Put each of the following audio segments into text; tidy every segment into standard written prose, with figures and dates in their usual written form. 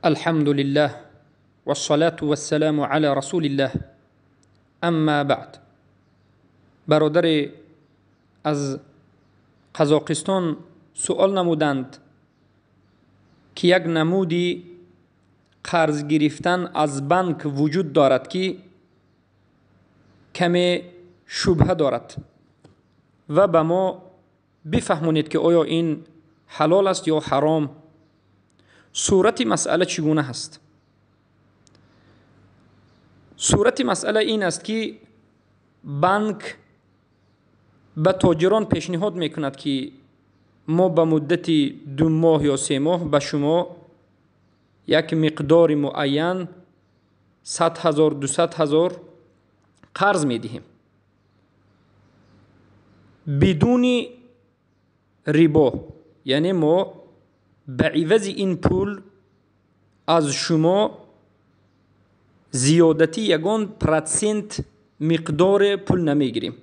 الحمد لله والصلاة والسلام على رسول الله اما بعد. برادر از قزاقستان سؤال نمودند که یک نمودی قرض گرفتن از بانک وجود دارد که کمی شبهه دارد و به ما بفهمونید که آیا این حلال است یا حرام. صورت مسئله چگونه است؟ صورت مسئله این است که بانک به تاجران پیشنهاد میکند که ما به مدت 2 ماه یا 3 ماه به شما یک مقدار معین 100,000 200,000 قرض میدهیم بدون ربا، یعنی ما به عوض این پول از شما زیادتی یگان процент مقدار پول نمیگیریم.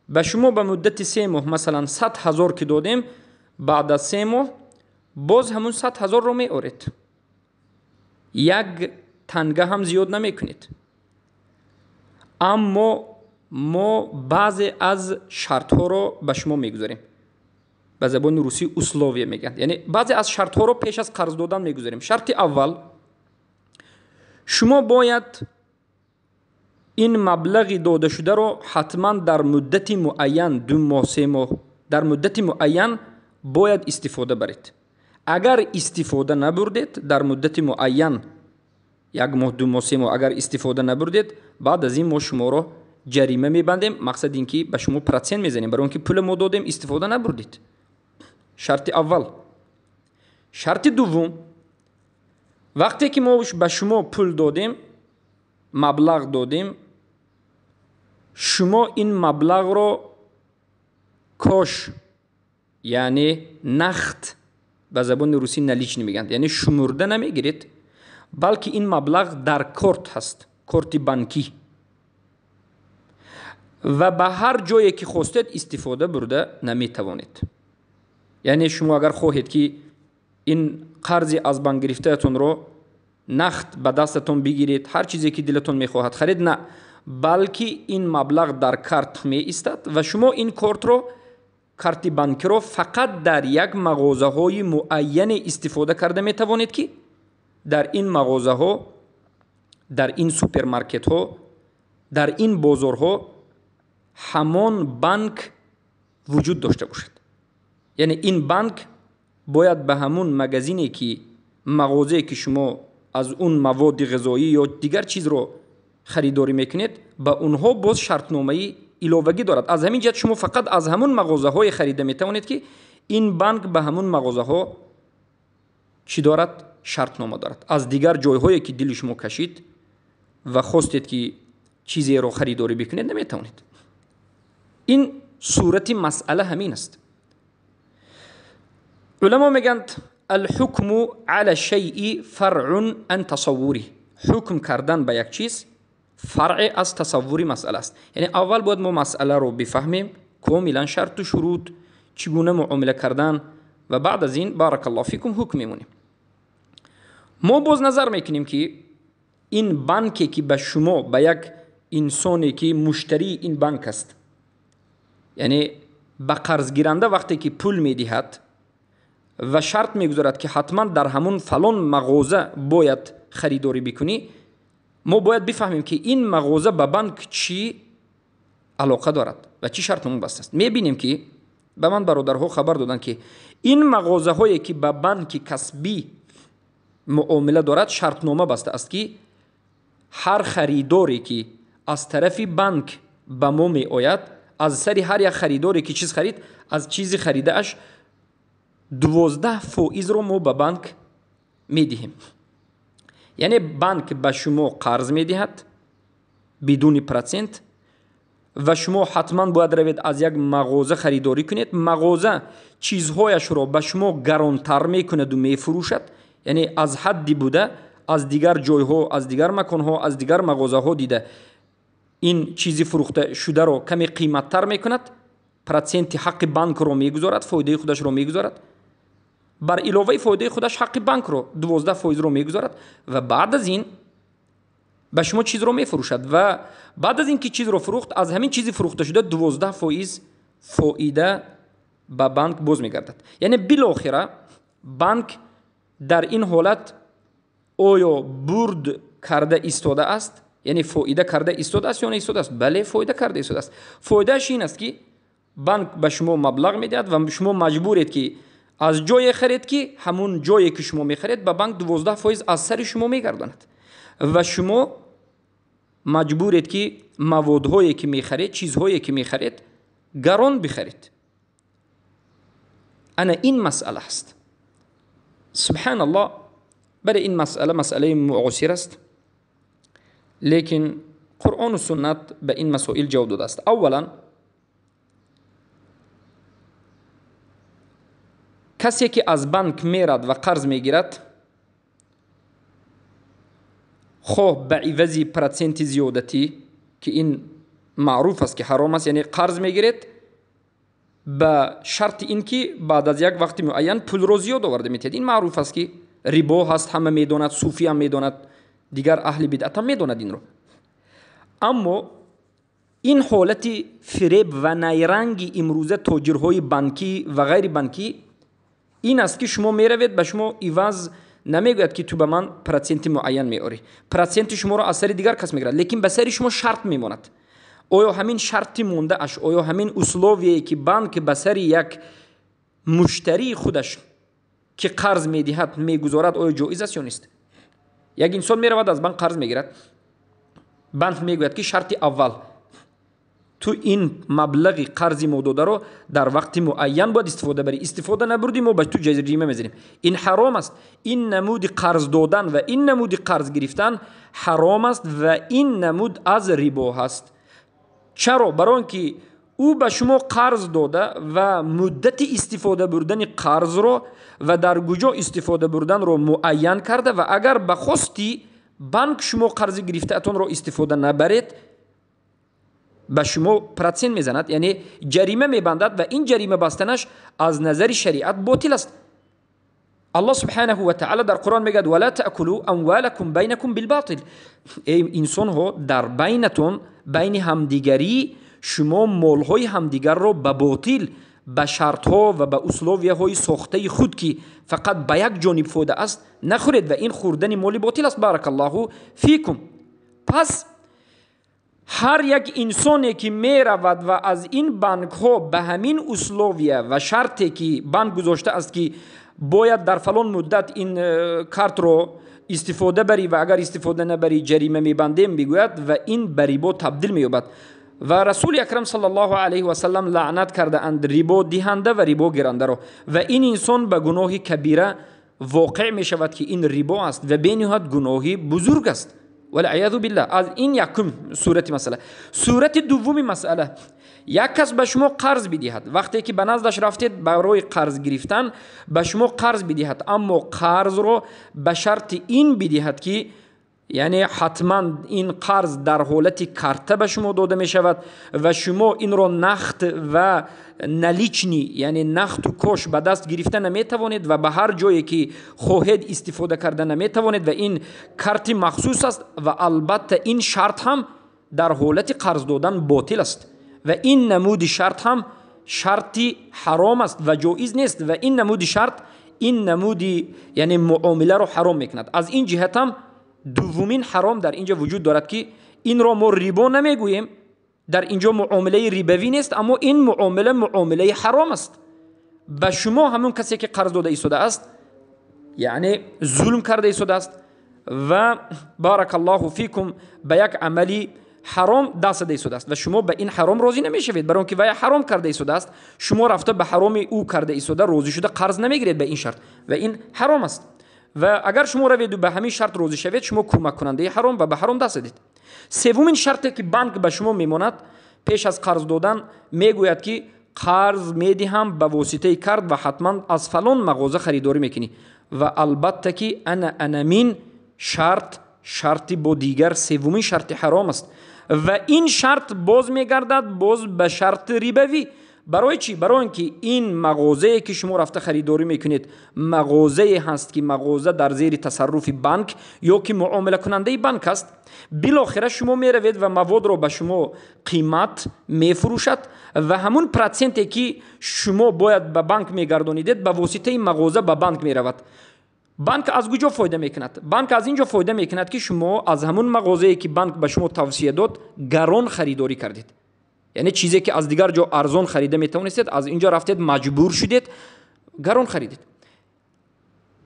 به شما به مدت 3 ماه مثلا 100,000 که دادیم، بعد از 3 ماه باز همون 100,000 رو میآورید، یک تنگه هم زیاد نمیکنید. اما ما بعضی از شرط ها رو به شما میگذاریم، به زبان روسی условия میگن، یعنی بعضی از شرط ها رو پیش از قرض دادن میگذاریم. شرط اول، شما باید این مبلغ داده شده رو حتما در مدت معین، 2 ماه 3 ماه، در مدت معین باید استفاده برید. اگر استفاده نبردید در مدت معین، 1 ماه 2 ماه 3 ماه، اگر استفاده نبردید بعد از این ما شما رو جریمه میبندیم. مقصد این که به شما процент میزنیم برای اینکه پول ما دادیم استفاده نبردید. شرط اول. شرط دوم، وقتی که ما به شما پول دادیم، مبلغ دادیم، شما این مبلغ رو cash، یعنی نقد، به زبان روسی наличный میگن، یعنی شمرده نمیگیرید، بلکه این مبلغ در کارت هست، کارت بانکی، و به هر جایی که خواستید استفاده برده نمیتوانید. یعنی شما اگر خواهید که این قرض از بانک گرفته‌تون رو نقد به دستتون بگیرید، هر چیزی که دلتون میخواهد خرید، نه، بلکه این مبلغ در کارت می ایستد و شما این کارت رو، کارت بانکی رو فقط در یک مغازه های معین استفاده کرده می توانید که در این مغازه ها، در این سوپرمارکت ها، در این بازارها همان بانک وجود داشته باشد. یعنی این بانک باید به همون مگزینی که، مغازه‌ای که شما از اون مواد غذایی یا دیگر چیز رو خریداری میکنید، به اونها باز شرطنامه‌ای علاوگی دارد. از همین جهت شما فقط از همون مغازه های خریده میتوانید که این بانک به همون مغازه ها چی دارد؟ شرطنامه دارد. از دیگر جایهایی که دل شما کشید و خواستید که چیزی رو خریداری بکنید، نمیتوانید. این صورت مسئله همین است. علما میگند الحکم علی الشیء فرع عن تصوره، حکم کردن به یک چیز فرع از تصور مسئله است. یعنی اول باید ما مسئله رو بفهمیم کاملا، شرط و شروط، چگونه معامله کردن، و بعد از این بارک الله فیکم حکم میمونیم. ما باز نظر میکنیم که این بانکی که به شما، به یک انسانی که مشتری این بانک است، یعنی به قرض گیرنده وقتی که پول میدهد و شرط میگذارد که حتما در همون فلان مغازه باید خریداری بکنی، ما باید بفهمیم که این مغازه به بانک چی علاقه دارد و چی شرط نمون بسته است. میبینیم که به من برادرها خبر دادن که این مغازه هایی که به بانک کسبی معامله دارد شرطنامه بسته است که هر خریداری که از طرف بانک به ما می آید، از سر هر یک خریداری که چیز خرید، از چیزی خریده اش 12 فایز رو ما به بانک میدهیم. یعنی بانک به شما قرض میدهد بدون процент و شما حتما باید روید از یک مغازه خریداری کنید. مغازه چیزهایش را به شما گرانتر میکند و میفروشد، یعنی از حدی بوده از دیگر جایها، از دیگر مکانها، از دیگر مغازه ها دیده این چیزی فروخته شده رو کمی قیمتتر میکند، процент حق بانک رو میگذارد، فایده خودش رو میگذارد. Бар иловаи фоидаи худаш ҳаққи банкро 12%-ро мегузорад ва баъд аз ин ба шумо чизро мефурӯшад ва баъд аз ин ки чизро фурӯхт, аз ҳамин чизи фурӯхта шуда 12% фоида ба банк боз мегардад. Яъне билохира банк дар ин ҳолат оё бурд карда истодааст, яъне фоида карда истодааст ё не истодааст? Бале, фоида карда истодааст. Фоидааш ин аст, ки банк ба шумо маблағ медиҳад ва шумо маҷбуред, ки аз ҷое харед, ки ҳамун ҷое ки шумо мехаред ба банк 12% аз сари шумо мегардонад ва шумо маҷбуред, ки маводҳое ки мехаред, чизҳое ки мехаред гарон бихаред. Ана ин масъала аст. Субҳаналлоҳ, бале, ин масъала масъалаи муосир аст, лекин Қуръону суннат ба ин масоил ҷавоб додааст. Аввалан, касе ки аз банк мерад ва қарз мегирад, хоҳ ба ивази проценти зиёдатӣ, ки ин маъруф аст, ки ҳаром аст, яъне қарз мегиред ба шарти ин ки баъд аз як вақти муайян пулро зиёд оварда метиҳед. Ин маъруф аст, ки рибо ҳаст, ҳама медонад, суфӣ ҳам медонад, дигар аҳли бидъат ҳам медонад инро. Аммо ин ҳолати фиреб ва найранги имрӯза тоҷирҳои банкӣ ва ғайрибанкӣ ин аст, ки шумо меравед, ба шумо иваз намегӯяд, ки ту ба ман проценти муайян меорӣ. Проценти шуморо аз сари дигар кас мегирад, лекин ба сари шумо шарт мемонад. Оё ҳамин шарти мондааш, оё ҳамин условие, ки банк ба сари як муштарии худаш, ки қарз медиҳад, мегузорад, оё ҷоиз аст ё нест? Як инсон меравад, аз банк қарз мегирад. Банк мегӯяд, ки шарти аввал, ту ин маблағи қарзи мо додаро дар вақти муайян бояд истифода барӣ. Истифода набурдӣ, мо ба ту ҷарима мезанем. Ин ҳаром аст. Ин намуди қарз додан ва ин намуди қарз гирифтан ҳаром аст ва ин намуд аз рибо ҳаст. Чаро? Барои он ки ӯ ба шумо қарз дода ва муддати истифода бурдани қарзро ва дар куҷо истифода бурданро муайян карда ва агар ба хости банк шумо қарзи гирифтаатонро истифода набаред, ба шумо процент мезанад, яъне ҷарима мебандад ва ин ҷарима бастанаш аз назари шариат ботил аст. Аллоҳ субҳанаҳу ва таъала дар Қуръон мегӯяд: ва ла таъкулу амвалакум байнакум билботил. Эй инсонҳо, дар байнатон, байни ҳамдигарӣ шумо молҳои ҳамдигарро ба ботил, ба шартҳо ва ба условияҳои сохтаи худ, ки фақат ба як ҷониб фоида аст, нахӯред ва ин хӯрдани моли ботил аст. Баракаллоҳу фикум. Пас ҳар як инсоне, ки меравад ва аз ин банкҳо ба ҳамин условия ва шарте, ки банк гузоштааст, ки бояд дар фалон муддат ин картро истифода барӣ ва агар истифода набарӣ ҷарима мебандем, бигӯяд, ва ин ба рибо табдил меёбад. Ва Расули акрам саллаллоҳу алайҳи васаллам лаънат кардаанд рибо диҳанда ва рибо гирандаро. Ва ин инсон ба гуноҳи кабира воқеъ мешавад, ки ин рибо аст ва бениҳоят гуноҳи бузург аст. Валъиязу биллаҳ. Аз ин якум сурати масъала. Сурати дуввуми масъала, як кас ба шумо қарз бидиҳад. Вақте ки ба наздаш рафтед барои қарз гирифтан, ба шумо қарз бидиҳад, аммо қарзро ба шарти ин бидиҳад, ки яъне ҳатман ин қарз дар ҳолати карта ба шумо дода мешавад ва шумо инро нахт ва налични, яъне нахту кош ба даст гирифта наметавонед ва ба ҳар ҷое ки хоҳед истифода карда наметавонед ва ин карти махсус аст ва албатта ин шарт ҳам дар ҳолати қарз додан ботил аст ва ин намуди шарт ҳам шарти ҳаром аст ва ҷоиз нест ва ин намуди шарт ин намуди яъне муомиларо ҳаром мекунад. Аз ин ҷиҳат ҳам дуввумин ҳаром дар инҷо вуҷуд дорад, ки инро мо рибо намегӯем, дар инҷо муомилаи рибавӣ нест, аммо ин муомила муомилаи ҳаром аст. Ба шумо ҳамон касе ки қарз дода истодааст, яъне зулм карда истодааст ва баракаллоҳу фикум ба як амали ҳаром даст зада истодааст ва шумо ба ин ҳаром розӣ намешавед, барои он ки вай ҳаром карда истодааст, шумо рафта ба ҳароми ӯ карда истода розӣ шуда қарз намегиред ба ин шарт ва ин ҳаром аст. Ва агар шумо раведу ба ҳамин шарт розӣ шавед, шумо кӯмаккунандаи ҳаром ва ба ҳаром даст задед. Севумин шарте ки банк ба шумо мемонад пеш аз қарз додан, мегӯяд, ки қарз медиҳам ба воситаи карт ва ҳатман аз фалон мағоза харидорӣ мекунӣ. Ва албатта ки ана анамин шарт шарти бо дигар севумин шарти ҳаром аст ва ин шарт боз мегардад боз ба шарти рибавӣ, Барои чӣ? Барои он ки ин мағозае ки шумо рафта харидорӣ мекунед, мағозае ҳаст ки мағоза дар зери тасарруфи банк ё ки муомилакунандаи банк аст. Билохира шумо меравед ва маводро ба шумо қимат мефурӯшад ва ҳамун проценте ки шумо бояд ба банк мегардонидед, ба воситаи мағоза ба банк меравад. Банк аз куҷо фоида мекунад? Банк аз ин ҷо фоида мекунад, ки шумо аз ҳамун мағозае ки банк ба шумо тавсия дод, гарон харидорӣ кардед. Яъне чизе ки аз дигар ҷо арзон харида метавонистед, аз ин ҷо рафтед, маҷбур шудед, гарон харидед.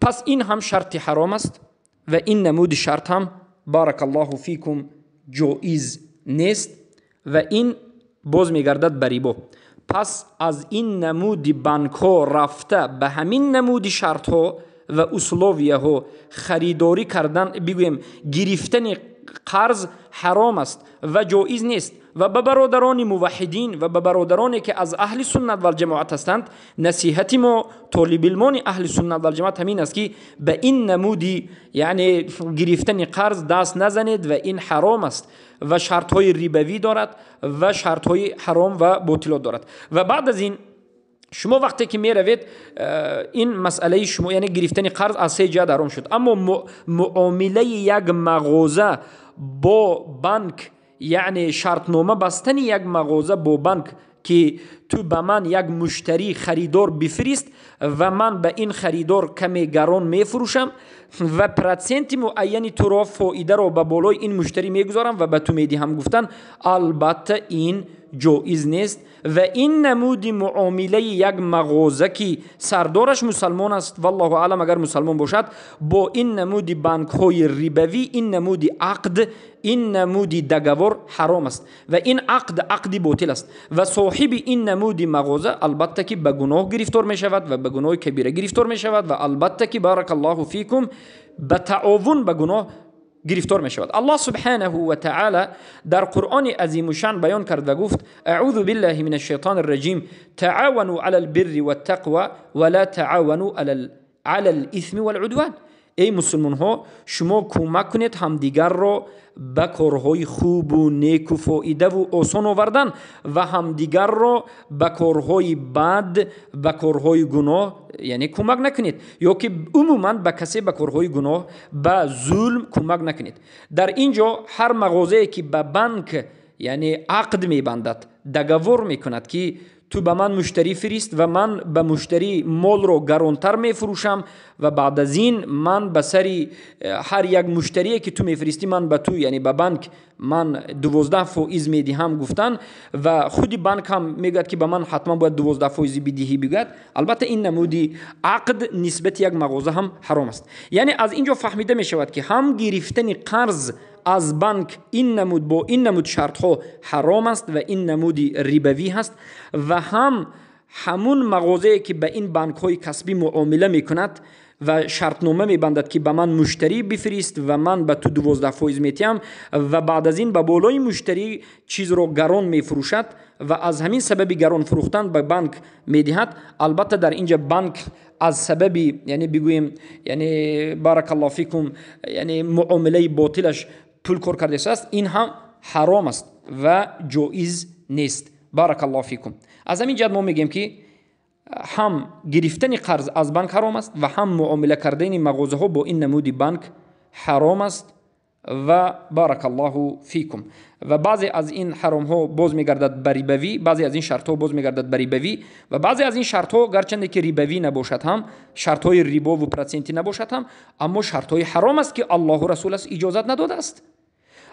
Пас ин ҳам шарти ҳаром аст ва ин намуди шарт ҳам баракаллоҳу фикум ҷоиз нест ва ин боз мегардад ба рибо. Пас аз ин намуди банкҳо рафта ба ҳамин намуди шартҳо ва условияҳо харидорӣ кардан, бигӯем гирифтани қарз ҳаром аст ва ҷоиз нест. Ва ба бародарони муваҳҳидин ва ба бародароне ки аз аҳли суннат валҷамоат ҳастанд, насиҳати мо толибилмони аҳли суннат валҷамоат ҳамин аст, ки ба ин намуди яъне гирифтани қарз даст назанед ва ин ҳаром аст ва шартҳои рибавӣ дорад ва шартҳои ҳаром ва ботилот дорад. Ва баъд аз ин шумо вақте ки меравед, ин масъалаи шумо яъне гирифтани қарз аз се ҷиҳат ҳаром шуд. Аммо муомилаи як мағоза бо банк, яъне шартнома бастани як мағоза бо банк ки ту ба ман як муштарӣ харидор бифирист ва ман ба ин харидор каме гарон мефурӯшам ва проценти муайяни туро фоидаро ба болои ин муштарӣ мегузорам ва ба ту медиҳам гуфтан, албатта ин ҷоиз нест. Ва ин намуди муомилаи як мағоза ки сардораш мусалмон аст, валлоҳу аълам агар мусалмон бошад, бо ин намуди банкҳои рибавӣ, ин намуди ақд, ин намуди договор ҳаром аст ва ин ақд ақди ботил аст ва соҳиби ин намуди мағоза албатта ки ба гуноҳ гирифтор мешавад ва ба гуноҳи кабира гирифтор мешавад ва албатта ки баракаллоҳу фикум ба таовун ба гуноҳ гирифтор мешавад. Аллоҳ субҳанаҳу ва таъала дар Қуръони азимушшаън баён кард ва гуфт: аъузу биллаҳи мин ашшайтони рраҷим, таъавану ала лбирри ваттақва ва ла таъавану ала лисми валъудван. Эй мусулмонҳо, шумо кӯмак кунед ҳамдигарро ба корҳои хубу неку фоидаву осон овардан ва ҳамдигарро ба корҳои бад, ба корҳои гуноҳ яъне кӯмак накунед, ё ки умуман ба касе ба корҳои гуноҳ, ба зулм кӯмак накунед. Дар ин ҷо ҳар мағозае ки ба банк яъне ақд мебандад, договор мекунад ки ту ба ман муштарӣ фирист ва ман ба муштарӣ молро гаронтар мефурӯшам ва баъд аз ин ман ба сари ҳар як муштарие ки ту мефиристӣ, ман ба ту яъне ба банк ман 12% медиҳам гуфтан, ва худи банк ҳам мегӯяд ки ба ман ҳатман бояд 12% бидиҳӣ бигӯяд, албатта ин намуди ақд нисбати як мағоза ҳам ҳаром аст. Яъне аз ин ҷо фаҳмида мешавад ки ҳам гирифтани қарз аз банк ин намуд бо ин намуд шартҳо ҳаром аст ва ин намуди рибавӣ ҳаст, ва ҳам ҳамун мағозае ки ба ин банкҳои касбӣ муомила мекунад ва шартнома мебандад ки ба ман муштарӣ бифирист ва ман ба ту 12% метиҳам ва баъд аз ин ба болои муштарӣ чизро гарон мефурӯшад ва аз ҳамин сабаби гарон фурӯхтан ба банк медиҳад, албатта дар ин ҷо банк аз сабаби яъне бигӯем яъне баракаллоҳу фикум яъне муомилаи ботилаш пул кор кардааст, ин ҳам ҳаром аст ва ҷоиз нест. Баракаллоҳу фикум. Аз ҳамин ҷиҳат мо мегӯем ки ҳам гирифтани қарз аз банк ҳаром аст ва ҳам муомила кардани мағозаҳо бо ин намуди банк ҳаром аст ва баракаллоҳу фикум. Ва баъзе аз ин ҳаромҳо боз мегардад ба рибавӣ, баъзе аз ин шартҳо боз мегардад ба рибавӣ ва баъзе аз ин шартҳо гарчанде ки рибавӣ набошад ҳам, шартҳои рибову процентӣ набошад ҳам, аммо шартҳои ҳаром аст ки Аллоҳу расулаш иҷозат надодааст.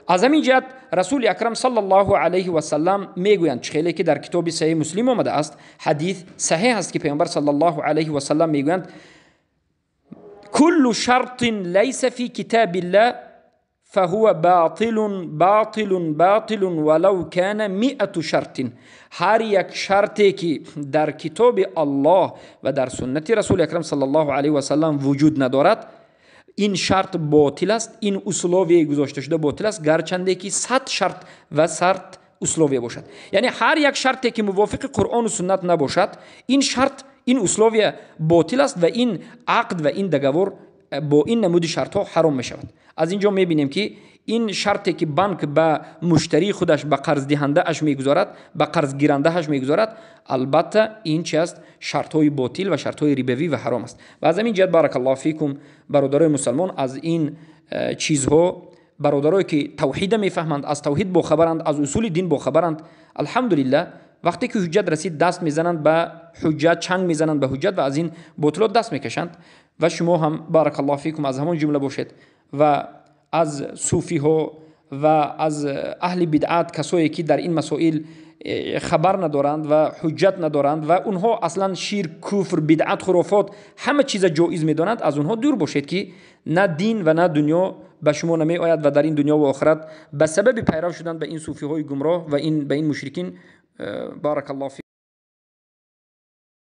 Аз ҳамин ҷиҳат расули акрам саллаллоҳу алайҳи васаллам мегӯянд, чӣ хеле ки дар китоби саҳеҳи муслим омадааст, ҳадис саҳеҳ аст ки паёмбар саллаллоҳу алайҳи васаллам мегӯянд: куллу шартин лайса фи китобиллаҳ фаҳува ботилун ботилун ботилун валав кана миату шартин. Ҳар як шарте ки дар китоби Аллоҳ ва дар суннати расули акрам саллаллоҳу алайҳи васаллам вуҷуд надорад, ин шарт ботил аст, ин условие гузошта шуда ботил аст, гарчанде ки 100 шарт ва 100 условие бошад. Яъне ҳар як шарте ки мувофиқи Қуръону суннат набошад, ин шарт, ин условия ботил аст ва ин ақд ва ин договор Бо ин намуди шартҳо ҳаром мешавад. Аз ин ҷо мебинем, ки ин шарте, ки банк ба муштарии худаш, ба қарздиҳандааш мегузорад, ба қарзгирандааш мегузорад, албатта ин чи аст? Шартҳои ботил ва шартҳои рибавӣ ва ҳаром аст. Ва аз ҳамин ҷиҳат, بارك الله فيكم, бародарои мусалмон, аз ин чизҳо, бародарое ки тавҳида мефаҳманд, аз тавҳид бохабаранд, аз усули дин бохабаранд, алҳамдулиллаҳ, вақте ки ҳуҷҷат расид, даст мезананд ба ҳуҷҷат, чанг мезананд ба ҳуҷҷат ва аз ин ботилот даст мекашанд. Ва шумо ҳам, بارك الله فيكم, аз ҳамон ҷумла бошед ва аз суфиҳо ва аз аҳли бидъат, касое ки дар ин масоил хабар надоранд ва ҳуҷҷат надоранд ва онҳо аслан ширк, куфр, бидъат, хурофот, ҳама чиза ҷоиз медонанд, аз онҳо дур бошед, ки на дин ва на дунё ба шумо намеояд ва дар ин дунё ва охират ба сабаби пайрав шудан ба ин суфиҳои гумроҳ ва ба ин мушрикин, بارك الله.